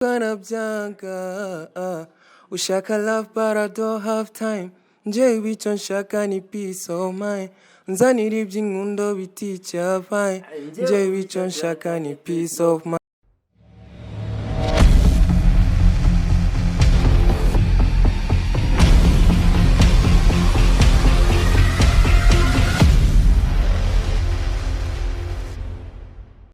Ukanabyanga ushaka love, but I don't have time. Njyewe icyo nshaka ni peace of mind. Nzanira iby'inkundo biticyabaye. Njyewe icyo nshaka ni peace of mind.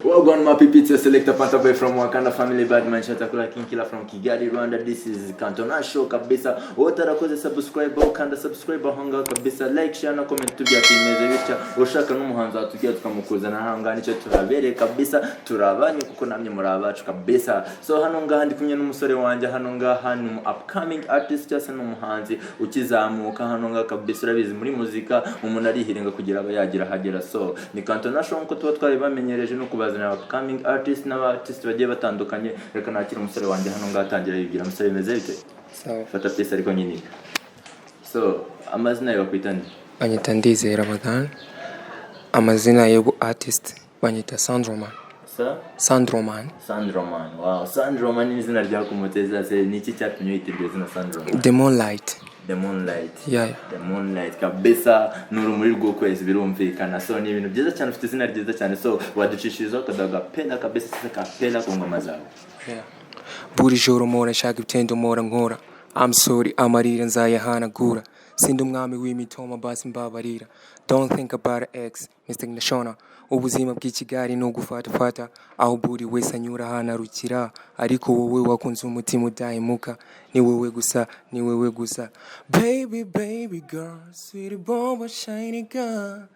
Wagwan my people, it's your selector Panta Boy from Wakanda Family, Badman Shatakula King Killer from Kigali, Rwanda. This is Cantona Show kabisa. Utarakoze subscribe, ukanda subscribe aho ngaho kabisa, like, share na comment, tubwira ati bimeze bitya. Ushaka n'umuhanzi watubwira tukamukuzana aha ngaha, nicyo tuhabereye kabisa. Turabanye kuko namwe muri abacu kabisa. So hano ngaha ndi kumwe n'umusore wanjye hano ngaha, ni umu upcoming artist cyangwa se ni umuhanzi ukizamuka hano ngaha kabisa. Urabizi, muri muzika umuntu arihiringa kugira aba yagira ahagera. So ni Cantona Show nkuko tuba twabibamenyereje no kubazanira upcoming artist n'aba artist bagiye batandukanye. Reka nakire umusore wanjye hano ngaha, atangira yibwira. Umusore, bimeze bite? Sawa. Fata piece ariko nyine. So amazina yawe bakwita nde? Banyita Ndizeye Ramadan. Amazina y'ubu artist banyita Sandroman. Sa Sandroman. Sandroman. Wow, Sandroman ni izina ryakumuteza se? Ni iki cyatumye wita iryo zina Sandroman? The Moonlight. The Moonlight. Yeah. The Moonlight kabisa, ni urumuri rw'ukwezi, birumvikana. So ni ibintu byiza cyane, ufite izina ryiza cyane. So waducishirizaho akaduha gapela kabisa, sasa kapela ku ngoma zawe. Yeah. Buri joro mpora nshaka ibitendo, mpora nkora. I'm sorry, amarira nzayahanagura. Sindi umwami w'imitoma, basi mbabarira. Don't think about ex Mr. Nashona. Ubuzima bw'i Kigali ni ugufatafata, aho buri wese anyura ahanarukira, ariko wowe wakunze umutima udahemuka. Ni wowe gusa, ni wowe gusa. Baby, baby girl, sweet bomba, shiny girl.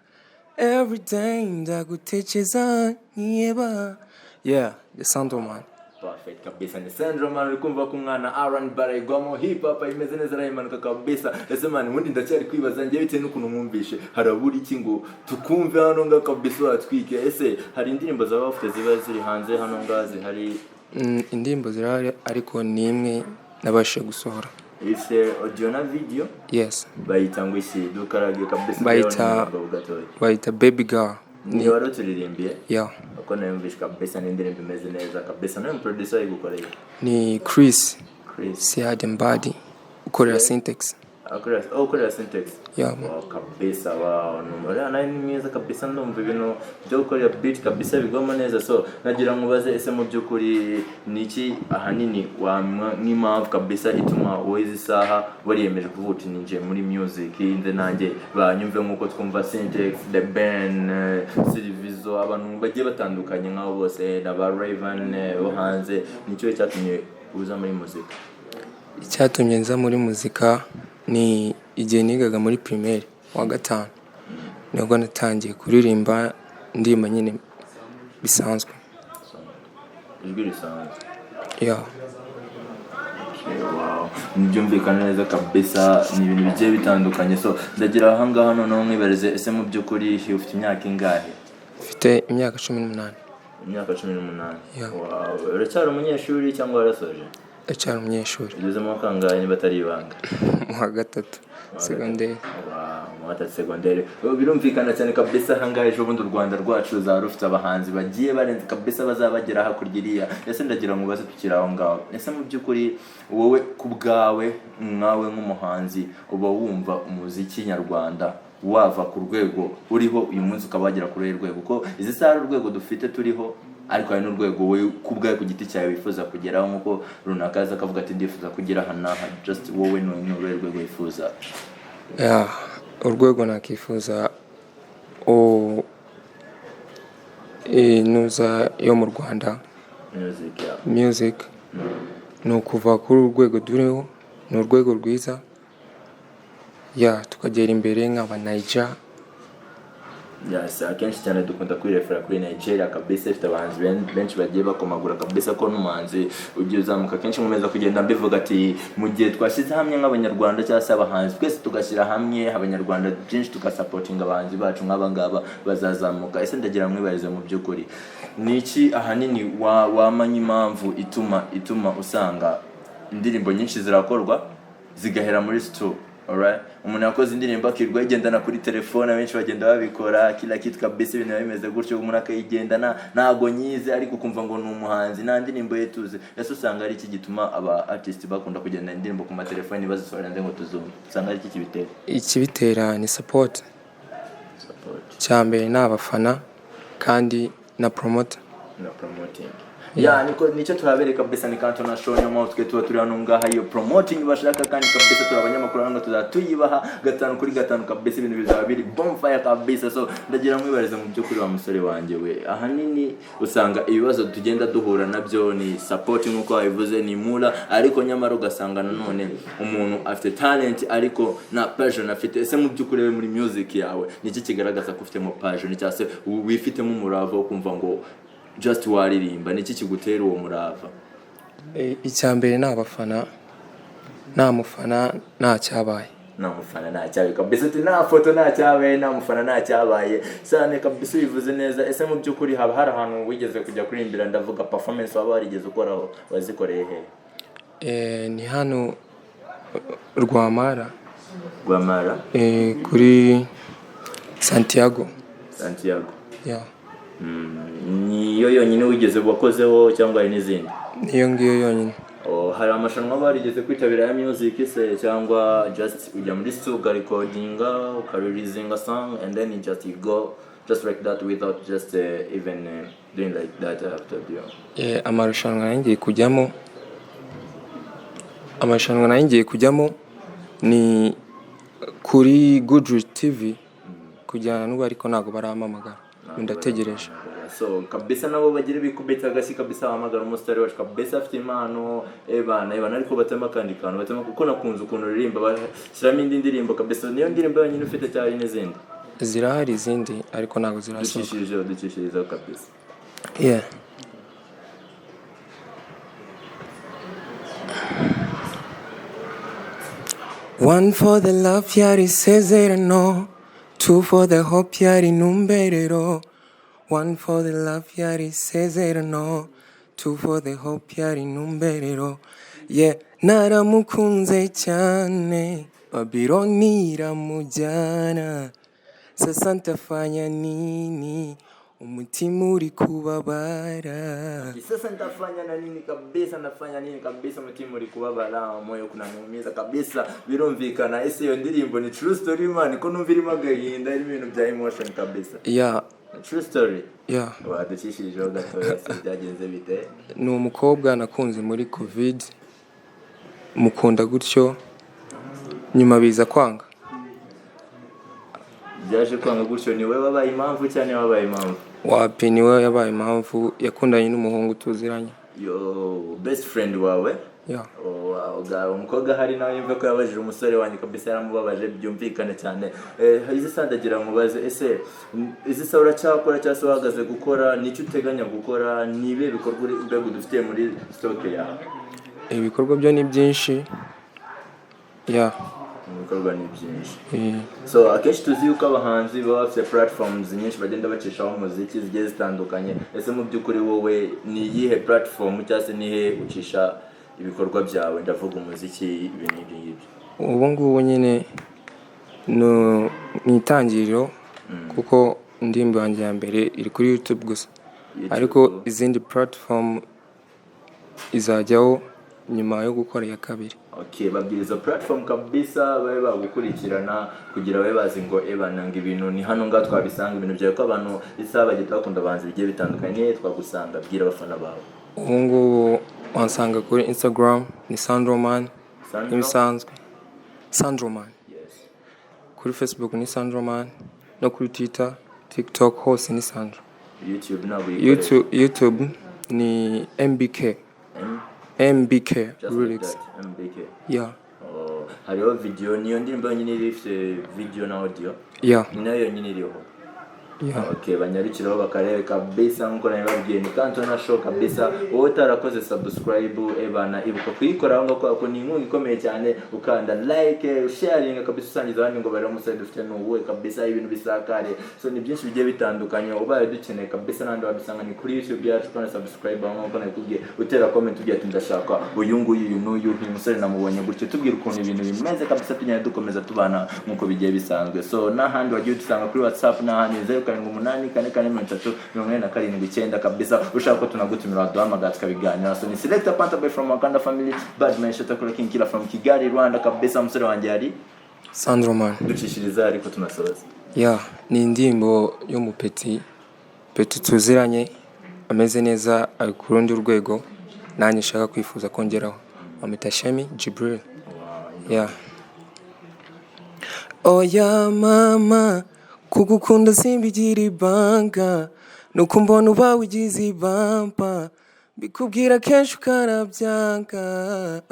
Every day ndagutekereza nkiheba. Yeah, the Sandroman. Perfect kabisa, ni Sandroman. Uri kumva ko umwana R&B arayigwamo, hip hop imeze neza, arayimanuka kabisa. Ese man, ubundi ndacyari kwibaza njye, bitewe n'ukuntu mwumvishe, harabura iki ngo tukumve hano ngaha kabisa watwike? Ese hari indirimbo zaba bafite ziba ziri hanze hano ngaha zihari? Indirimbo zirahari, ariko ni imwe nabashije gusohora. Ifite audio na video? Yes. Bayita ngo iki? Dukarage kabisa. Gatoya. Bayita Baby Girl. Ni wari uturirimbiye? Yeah. Uko nayumvishe kabisa, ni indirimbo imeze neza kabisa. Nawe producer yayigukoreye? Ni Chris. Chris. Siad Mbadi ukorera Syntax. Akorera, oh, ukorera Syntax. Yeah. Wow, kabisa, wow, uriya nawe ni mwiza kabisa. Ndumva ibintu byo gukorera beat kabisa bigwamo neza. So nagira ngo ubaze, ese mu by'ukuri ni iki ahanini wamwa nk'impamvu kabisa ituma wowe izi saha wariyemeje kuvuga uti ninjiye muri music, nze nanjye banyumve nk'uko twumva Syntax, The Ben, Silvizo, abantu bagiye batandukanye nk'abo bose na ba Raven bo hanze? Ni cyo cyatumye uza muri muzika? Icyatumye nza muri muzika ni igihe nigaga muri primaire wa gatanu, nibwo natangiye kuririmba, ndimba nyine bisanzwe. Ijwi risanzwe? Yeah. Okay, wow. Byumvikana neza kabisa, ni ibintu bigiye bitandukanye. So ndagira aha ngaha noneho mwibarize, ese mu by'ukuri ufite imyaka ingahe? Mfite imyaka 18. Imyaka 18? Yeah. Wow. Uracyari umunyeshuri cyangwa warasoje? Ndacyari umunyeshuri. Ugeze mu wa kangahe, niba atari ibanga? Mu wa gatatu segonderi. Wow, mu wa gatatu segonderi. Oh, birumvikana cyane kabisa. Aha ngaha ejo bundi u Rwanda rwacu ruzaba rufite abahanzi bagiye barenze kabisa, bazaba bagera hakurya iriya. Ese ndagira ngo ubaze tukiri aho ngaho, ese mu by'ukuri wowe ku bwawe, nkawe nk'umuhanzi, uba wumva umuziki nyarwanda wava ku rwego uriho uyu munsi ukaba wagera kuri uru rwego? Kuko izi saha ari urwego dufite turiho, ariko hari n'urwego wowe ku bwawe ku giti cyawe wifuza kugeraho, nk'uko runaka aza akavuga ati ndifuza kugera aha n'aha. Just wowe ni uruhe rwego wifuza? Yeah, urwego nakifuza inuza yo mu Rwanda music ya music ni ukuva kuri uru rwego turiho, ni urwego rwiza ya, tukagera imbere nk'aba Naija. Yes, akenshi cyane dukunda kwirefera kuri Nigeria kabisa, ifite abahanzi benshi bagiye bakomagura kabisa, ko n'umuhanzi ugiye uzamuka akenshi nkomeza kugenda mbivuga ati mu gihe twashyize hamwe nk'abanyarwanda cyangwa se abahanzi twese tugashyira hamwe abanyarwanda byinshi, tugasapotinga abahanzi bacu nk'aba ngaba bazazamuka. Ese ndagira mwibarize, mu by'ukuri ni iki ahanini wamanya impamvu ituma usanga indirimbo nyinshi zirakorwa zigahera muri stu, Alright, umuntu yakoze indirimbo akirirwa ayigendana kuri telefone, abenshi bagenda babikora kila kitu kabisa, ibintu biba bimeze gutyo, umuntu akayigendana, ntago nyize, ariko ukumva ngo ni umuhanzi, nta ndirimbo ye tuzi. Ese usanga ari iki gituma aba artist bakunda kugendana indirimbo ku matelefoni, bazisohora hanze ngo tuzumve? Usanga ari iki kibitera? Ikibitera ni support. Support. Cya mbere ni abafana kandi na promoter. Na promoting. Ya, niko nicyo turabereka kabisa, ni Kantona Show. Niyo mpamvu twe tuba turi hano ngaha, iyo promoting bashaka, kandi kabisa turi abanyamakuru hano, tuzaba tuyibaha gatanu kuri gatanu kabisa, ibintu bizaba biri bonfire kabisa. So ndagira mwibarize, mu by'ukuri wa musore wanjye we, ahanini usanga ibibazo tugenda duhura nabyo ni support, nk'uko wabivuze, ni mura, ariko nyamara ugasanga nanone umuntu afite talent ariko nta passion afite. Ese mu by'ukuri we muri music yawe ni iki kigaragaza ko ufitemo passion, cyangwa se wifitemo umurava wo kumva ngo just waririmba? Ni iki kigutera uwo murava? Icya mbere ni abafana, nta mufana nta cyabaye. Nta mufana nta cyabaye kabisa. Uti nta foto nta cyabaye, nta mufana nta cyabaye sane kabisa, ubivuze neza. Ese mu by'ukuri haba hari ahantu wigeze kujya kuririmbira? Ndavuga performance waba warigeze ukoraho, wazikoreye he? Ni hano Rwamara. Rwamara. Kuri Santiago. Santiago. Yeah. Niyo yonyine wigeze wakozeho cyangwa hari n'izindi? Niyo ngiyo yonyine. Oh, hari amarushanwa barigeze kwitabira ya music se, cyangwa just ujya muri studio ukarecordinga, ukareleasinga song and then you just, you go just like that without just even doing like that after you? Amarushanwa nari ngiye kujyamo ni kuri Goodrich TV kujyana n'ubu, ariko ntabwo barampamagara, ndategereje. So kabisa nabo bagira bikubita agashyi kabisa, bahamagara umusitari wacu kabisa, afite impano, ebana ebana, ariko batema akandi kantu, batema kuko nakunze ukuntu uririmba, bashyiramo indi ndirimbo kabisa. Niyo ndirimbo yonyine ufite cyangwa hari n'izindi? Zirahari izindi, ariko ntabwo zirasohoka. Ducishirizeho, ducishirizeho kabisa. Yeah. One for the love yari isezerano, two for the hope yari intumberero. One for the love yari isezerano, two for the hope yari intumberero. Yeah, naramukunze cyane, Babiloni iramujyana. Sasa ntafanya nini? Umutima uri kubabara. Sasa nitafanya na nini kabisa, nafanya nini kabisa, umutima uri kubabara, moyo kunaniumiza kabisa, birumvikana. Ese iyo ndirimbo ni true story, man? Ko numva irimo agahinda, irimo ibintu bya emotion kabisa. Yeah. True story? Yeah. Waducishirijeho gatoya se, byagenze bite? Ni umukobwa nakunze muri COVID, mukunda gutyo, nyuma biza kwanga. Byaje kwanga gutyo, ni wowe wabaye impamvu cyane, wabaye impamvu? Wapi, niwe yabaye impamvu, yakundanye n'umuhungu tuziranye. Yo, best friend wawe? Yeah. Oh, wow, umukobwa hari nawe yumve ko yabajije umusore wanjye kabisa, yaramubabaje, byumvikane cyane. Izi sa ndagira mubaze, ese izi sa uracyakora cyangwa se wahagaze gukora? Nicyo uteganya gukora? Ni ibihe bikorwa mbega udufitiye muri stock yawe? Ibikorwa byo ni byinshi, yeah. Ibikorwa ni byinshi. So akenshi tuzi yuko abahanzi baba bafite platforms nyinshi bagenda bacishaho umuziki zigiye zitandukanye. Ese mu by'ukuri wowe ni iyihe platform cyangwa se nihe ucisha ibikorwa byawe? Ndavuga umuziki, ibintu nk'ibyo ngibyo. Ubu ngubu nyine ni itangiriro, kuko indirimbo yanjye ya mbere iri kuri YouTube gusa. YouTube. Ariko izindi platform izajyaho nyuma yo gukora iya kabiri. Okay, babwira izo platform kabisa, babe bagukurikirana kugira babe bazi ngo ebana ngo ibintu ni hano ngaha twabisanga, ibintu byawe, ko abantu isaha bagenda bakunda abahanzi bigiye bitandukanye, twagusanga, bwira abafana bawe. Ubu ngubu wansanga kuri Instagram ni Sandroman. Sandro? Nk'ibisanzwe Sandroman. Yes. Kuri Facebook ni Sandroman, no kuri Twitter, TikTok, hose ni Sandro. YouTube ntabwo uyikoresha? YouTube ni MBK. M? MBK. Just like Lyrics. that, MBK. Yeah. Oh, hariho video, niyo ndirimbo yonyine iri ifite video na audio? Yeah. Ni nayo yonyine iriho? Yeah. Okay, banyarukiraho bakarebe kabisa. Nkuko nabibabwiye, ni Kantona Show kabisa. Wowe utarakoze subscribe, ebana, ibuka kuyikora aho ngaho kubera ko ni inkunga ikomeye cyane. Ukanda like, sharing kabisa, usangiza abandi ngo barebe umusore dufite ni uwuhe kabisa, ibintu bisakare. So ni byinshi bigiye bitandukanye ubaye dukeneye kabisa, n'ahandi wabisanga ni kuri YouTube yacu. Ukanda subscribe aho nkuko nabikubwiye, utera comment ugira ati: "Ndashaka uyu nguyu, uyu n'uyu, uyu musore namubonye gutyo." Tubwira ukuntu ibintu bimeze kabisa, tugenda dukomeza tubana nk'uko bigiye bisanzwe. So n'ahandi wagiye udusanga kuri WhatsApp n'ahandi, 0784430479 kabisa. Ushaka ko tunagutumira, waduhamagara tukabiganira. So ni Selector Panta Boy from Wakanda Family, Badman Shatakura, King Killer from Kigali, Rwanda kabisa. Umusore wanjye yari Sandro man. Ducishiriza ariko tunasoza. Yeah, ni indirimbo y'umupeti peti tuziranye, ameze neza, ari ku rundi rwego nanjye nshaka kwifuza kongeraho. Bamwita Shemi Jibril. Yeah. Oya mama, kugukunda simbigira ibanga, nuko mbona uba wigize ibampa, mbikubwira kenshi ukarabyanga.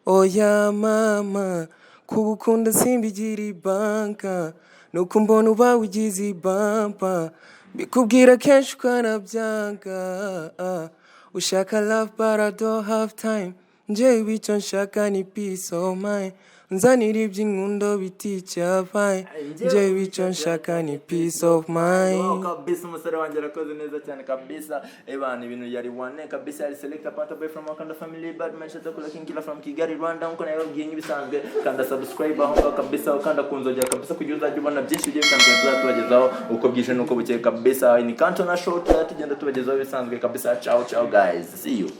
Oya mama, kugukunda simbigira ibanga, nuko mbona uba wigize ibampa, mbikubwira kenshi ukarabyanga. Ushaka love but I don't have time. Njyewe icyo nshaka ni peace of mind, nzanira iby'inkundo biticyabaye. Njyewe icyo nshaka ni peace of Wow, mind. Kabisa umusore wanjye arakoze neza cyane kabisa. Ebana, ibintu yari wane kabisa. Yari Selector Panta Boy from Wakanda Family, Badman Shatakula, King Killer from Kigali, Rwanda. Nkuko nabibabwiye, nk'ibisanzwe, kanda subscribe aho ngaho kabisa, ukanda ku nzogera kabisa, kugira uzajya ubona byinshi bigiye bitandukanye tuzajya tubagezaho uko bwije n'uko bukeye kabisa. Ni Kantona Show, tuzajya tugenda tubagezaho ibisanzwe kabisa. Ciao ciao guys, see you.